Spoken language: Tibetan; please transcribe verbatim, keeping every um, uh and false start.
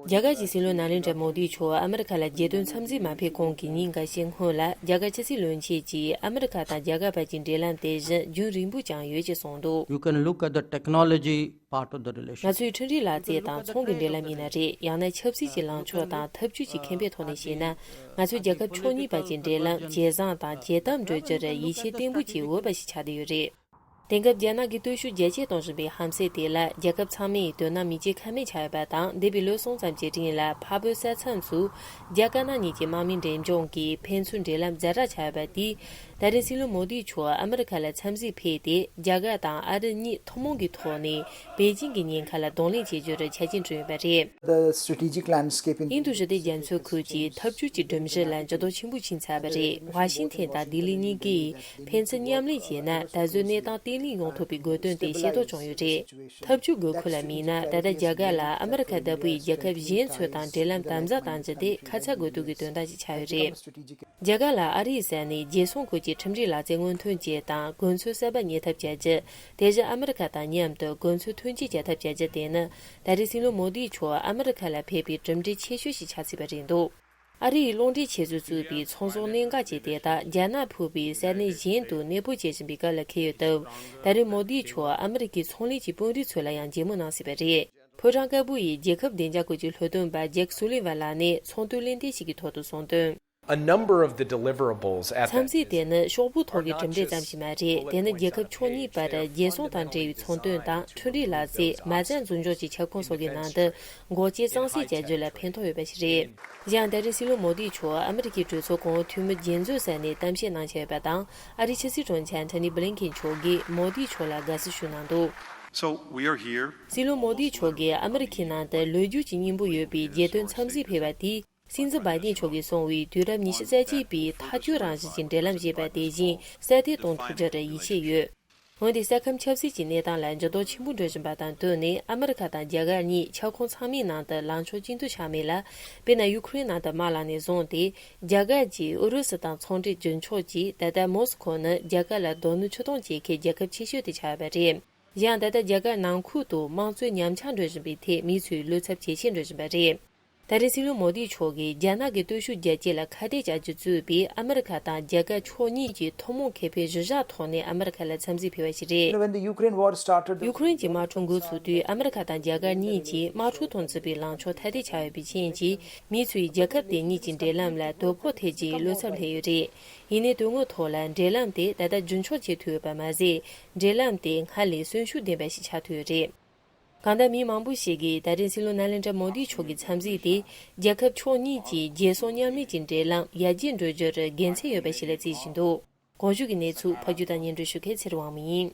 རྒྱ་གར་གྱི་སྲིད་བློན་ནཱ་ལེནྡྲ་མོ་དི་མཆོག་ཨ་མི་རི་ཁ་ལ་རྒྱལ་དོན་འཚམས་གཟིགས་མ་ཕེབས་གོང་གི་ཉིན་འགའ་ཤས་སྔོན་ལ། རྒྱ་གར་ཕྱི་སྲིད་བློན་ཆེན་གྱིས་ཨ་མི་རི་ཁ་དང་རྒྱ་གར་བར་གྱི་འབྲེལ་ལམ་དེ་བཞིན་རྒྱུན་རིང་པོ་ཅན་ཡོད་ཅེས་གསུངས་འདུག། You can look at the technology part of the relationship. ང་ཚོའི་འཕྲུལ་རིག་ལག་རྩལ་དང་ཚོང་གི་འབྲེལ་ལམ་ཡིན་ན་རེད། ཡང་ན་ཆབ་སྲིད་ཀྱི་ལངས་ཕྱོགས་དང་འཐབ་ཇུས་ཀྱི་ཁེ་ཕན་ཐོག་ནས་བཤད་ན། ང་ཚོའི་རྒྱལ་ཁབ་ཕྱོགས་གཉིས་བར་གྱི་འབྲེལ་ལམ་ཇེ་བཟང་དང་ཇེ་དམ་འགྲོ་རྒྱུར་ཡིད་ཆེས་བརྟན་པོ་བྱེད་འོས་པ་ཞིག་ཆགས་བསྡད་ཡོད་རེད། དེང་སྐབས་རྒྱ་ནག་གིས་སྟོབས་ཤུགས་རྒྱ་སྐྱེད་གཏོང་བཞིན་པའི་ཧམ་སེམས་དེ་ལ་རྒྱལ་ཁབ་ཚང་མས་དོ་སྣང་མི་བྱེད་ཁ་མེད་ཆགས་ཡོད་པ་དང་། འདས་པའི་ལོ་གསུམ་ཙམ་གྱི་རིང་ལ་འཕགས་བོད་ས་མཚམས་སུ་རྒྱ་དཀར་ནག་གཉིས་ཀྱི་དམག་མིའི་འགྲེམས་སྦྱོང་གིས་ཕན་ཚུན་འབྲེལ་ལམ་ཛ་དྲག་ཆགས་ཡོད་པ་དེས། ད་རེས་སྲིད་བློན་མོ་དི་མཆོག་ཨ་མི་རི་ཁ་ལ་འཚམས་གཟིགས་ཕེབས་ཏེ། རྒྱ་གར་དང་ཨ་རི་གཉིས་ཐུན་མོང་གི་ཐོག་ནས་པེ་ཅིང་གི་ཉེན་ཁ་ལ་གདོང་ལེན་བྱེད་རྒྱུར་ཆ་རྐྱེན་བསྐྲུན་ཡོད་པ་རེད། The strategic landscape in དབྱིན་རྡུ་ཞི་བདེ་རྒྱ་མཚོའི་ཁུལ་གྱི་འཐབ་ཇུས་ཀྱི་སྒྲོམ་གཞི་ལ་འགྱུར་ལྡོག་ཆེན་པོ་ཕྱིན་ཚར་བ་རེད། ཝ་ཤིང་ཐན་དང་ལྡི་ལི་གཉིས་ཀས་ཕན་ཚུན་མཉམ་ལས་བྱས་ན། ད་གཟོད་གནས་སྟངས་བརྟན་ལྷིང་ཡོང་ཐུབ་པའི་དགོས་དོན་དེ་ཤེས་རྟོགས་བྱུང་ཡོད་རེད། འཐབ་ཇུས་དགོས་མཁོ་ལ་དམིགས་ན། ད་ལྟ་རྒྱ་གར་ལ་ཨ་མི་རི་ཁ་ལྟ་བུའི་རྒྱལ་ཁབ་གཞན་ཚོ་དང་འབྲེལ་ལམ་དམ་ཟབ་གཏང་རྒྱུ་དེ་ཁ་ཚ་དགོས་གཏུགས་ཀྱི་དོན་དག་ཅིག་ཆགས་ཡོད་རེད། རྒྱ་གར་ལ་ཨ་རིའི་ས་ནས་རྒྱལ་སྲུང་ཁུལ་གྱི་ཁྲིམས་སྒྲིག་ལག་རྩལ་སྔོན་ཐོན་བཅས་དང་། གོ་མཚོན་གསར་པ་རྙེད་ཐབས་བྱ་རྒྱུ། དེ་བཞིན་ཨ་མི་རི་ཁ་དང་མཉམ་དུ་གོ་མཚོན་ཐོན་སྐྱེད་བྱ་ཐབས་བྱ་རྒྱུ་དེ་ནི། ད་རེས་སྲིད་བློན་མོ་དི་མཆོག་ཨ་མི་རི་ཁ་ལ་ཕེབས་པའི་གྲུབ་འབྲས་ཆེ་ཤོས་ཤིག་ཆགས་སྲིད་པ་རེད་འདུག། ཨ་རི་ཡི་རླུང་འཕྲིན་ཆེ་ཚོས་བཙུགས་པའི་ཚོང་ཟོག་གནད་འགག་ཅིག་དེ་དག་རྒྱ་ནག་ཕུད་པའི་ས་གནས་གཞན་དུ་གནས་སྤོ་བྱེད་བཞིན་པའི་སྐབས་ལ་འཁེལ་ཡོད་སྟབས། ད་རེས་མོ་དི་མཆོག་ཨ་མི་རི་ཀའི་ཚོང་ལས་ཀྱི་དཔོན་རིགས་ཚོ་ལ་ཡང་མཇལ་མོལ་གནང་སྲིད་པ་རེད། ཕོ་བྲང་དཀར་པོ་ཡི་རྒྱལ་ཁབ་བདེ་འཇགས་སྐོར་གྱི་ལྷོ་སྟོན་པ་ཇེག་སུ་ལི་ཝན་ལགས་ནས་ཚོགས་འདུའི་གླེང་སྟེགས་ཤིག་གི་ཐོག་ཏུ་གསུངས་དོན། A number of the deliverables at འཚམས་གཟིགས་དེ་ནི་ཤོག་བུ་ཐོག་གི་གྲུབ་འབྲས་ཙམ་ཞིག་མ་རེད། དེ་ནི་རྒྱལ་ཁབ་ཕྱོགས་གཉིས་བར་རྒྱལ་སྲུང་དང་འབྲེལ་བའི་ཚོང་དོན་དང་། འཕྲུལ་རིག་ལག་རྩལ། མ་རྩ་འཛིན་སྐྱོང་གི་ཁྱབ་ཁོངས་སོགས་ཀྱི་ནང་དུ་འགོག་རྐྱེན་གཙང་སེལ་བྱ་རྒྱུ་ལ་ཕན་ཐོགས་ཡོད་པ་ཞིག་རེད། གཞན་ཡང་། ད་རེས་སྲིད་བློན་མོ་དི་མཆོག་ཨ་མི་རི་ཀའི་གྲོས་ཚོགས་གོང་འོག་འཐུས་མི་རྒྱན་མཛོད་ས་ནས་གཏམ་བཤད་གནང་འཆར་ཡོད་པ་དང་། ཨ་རིའི་ཕྱི་སྲིད་དྲུང་ཆེ་ཨན་ཐོ་ནི་བྷི་ལིན་ཁེན་མཆོག་གིས་མོ་དི་མཆོག་ལ་དགའ་བསུ་ཞུས་གནང་འདུག། So we are here. སྲིད་བློན་མོ་དི་མཆོག་གིས་ཨ་མི་རི་ཁའི་ནང་དུ་ལོ་རྒྱུས་ཀྱི་སྙིང་པོ་ཡོད་པའི་རྒྱལ་དོན་འཚམས་གཟིགས་ཕེབས་པ་དེས། སྲིད་འཛིན་བྷའི་ཏིན་མཆོག་གིས་གསུངས་པའི་དུས་རབས་ཉི་ཤུ་རྩ་གཅིག་པའི་ཐག་གཅོད་རང་བཞིན་གྱི་འབྲེལ་ལམ་ཞེས་པ་དེ་བཞིན་གསལ་སྟོན་གཏོང་ཐུབ་རྒྱུར་ཡིད་ཆེས་ཡོད། འོན་ཏེ། ས་ཁམས་ཆབ་སྲིད་ཀྱི་གནས་སྟངས་ལ་འགྱུར་ལྡོག་ཆེན་པོ་འགྲོ་བཞིན་པ་དང་བསྟུན་ནས། ཨ་མི་རི་ཁ་དང་རྒྱ་གར་གཉིས་ཁྱབ་ཁོངས་ཚང་མའི་ནང་དུ་ལངས་ཕྱོགས་གཅིག་མཐུན་ཆགས་མེད་ལ། དཔེར་ན། ཡུ་ཁུ་རེན་ནང་དུ་དམག་ལངས་ནས་བཟུང་སྟེ། རྒྱ་གར་གྱིས་ཨུ་རུ་སུ་དང་ཚོང་འབྲེལ་རྒྱུན་འཁྱོངས་ཀྱིས། ད་ལྟ་མོ་སི་ཁོ་ནི་རྒྱ་གར་ལ་རྡོ་སྣུམ་ཆུ་གཏོང་བྱེད་མཁན་རྒྱལ་ཁབ་ཆེ་ཤོས་དེ་ཆགས་ཡོད་པ་རེད། གཞན་ཡང་། ད་ལྟ་རྒྱ་གར་ནང་ཁུལ་དུ་དམངས་གཙོའི་ཉམས་ཆག་འགྲོ་བཞིན་པའི་ཐད། མིའི་འཚོའི་བློ་འཚབ་ཇེ་ཆེར་འགྲོ་བཞིན་པ་རེད། ད་རེས་སྲིད་བློན་མོ་དི་མཆོག་གིས་རྒྱ་ནག་གི་སྟོབས་ཤུགས་རྒྱ་སྐྱེད་ལ་ཁ་གཏད་བཅག་རྒྱུ་གཙོས་པའི་ཨ་མི་རི་ཁ་དང་རྒྱ་གར་ཕྱོགས་གཉིས་ཀྱི་ཐུན་མོང་ཁེ་ཕན་གཞིར་བཞག་ཐོག་ནས་ཨ་མི་རི་ཁ་ལ་འཚམས་གཟིགས་ཕེབས་པ་ཞིག་རེད། When the Ukraine war started, ཡུ་ཁུ་རེན་གྱི་དམག་འཁྲུག་འགོ་ཚུགས་དུས། ཨ་མི་རི་ཁ་དང་རྒྱ་གར་གཉིས་ཀྱིས་དམག་འཁྲུག་དང་བཙུགས་པའི་ལངས་ཕྱོགས་ཐ་དད་ཆགས་ཡོད་པའི་རྐྱེན་གྱིས། མིའི་འཚོའི་རྒྱལ་ཁབ་དེ་གཉིས་ཀྱི་འབྲེལ་ལམ་ལ་དོ་ཕོག་ཐེབས་རྒྱུའི་བློ་འཚབ་སླེབས་ཡོད་རེད། ཡིན་ནའི། དོན་དངོས་ཐོག་ལ་འབྲེལ་ལམ་དེ་ད་ལྟ་རྒྱུན་འཁྱོངས་བྱེད་ཐུབ་ཡོད་པ་མ་ཟད། འབྲེལ་ལམ་དེ་སྔར་ལས་གསོན་ཤུགས་ལྡན་པ་ཞིག་ཆགས་ཐུབ་ཡོད་རེད། གང་ལྟར། མི་མང་པོ་ཞིག་གིས་ད་རེས་སྲིད་བློན་ནཱ་ལེནྡྲ་མོ་དིའི་མཆོག་གི་འཚམས་གཟིགས་དེ། རྒྱལ་ཁབ་ཕྱོགས་གཉིས་ཀྱི་རྒྱལ་སྲུང་མཉམ་ལས་ཀྱི་འབྲེལ་ལམ་ཡར་རྒྱས་འགྲོ་རྒྱུར་དགེ་མཚན་ཡོད་པ་ཞིག་ལ་བརྩི་བཞིན་འདུག། གོང་ཞུས་ཀྱི་གནས་ཚུལ་ཕབ་སྒྱུར་དང་སྙན་སྒྲོན་ཞུ་མཁན་ཚེ་རིང་དབང་མོ་ཡིན།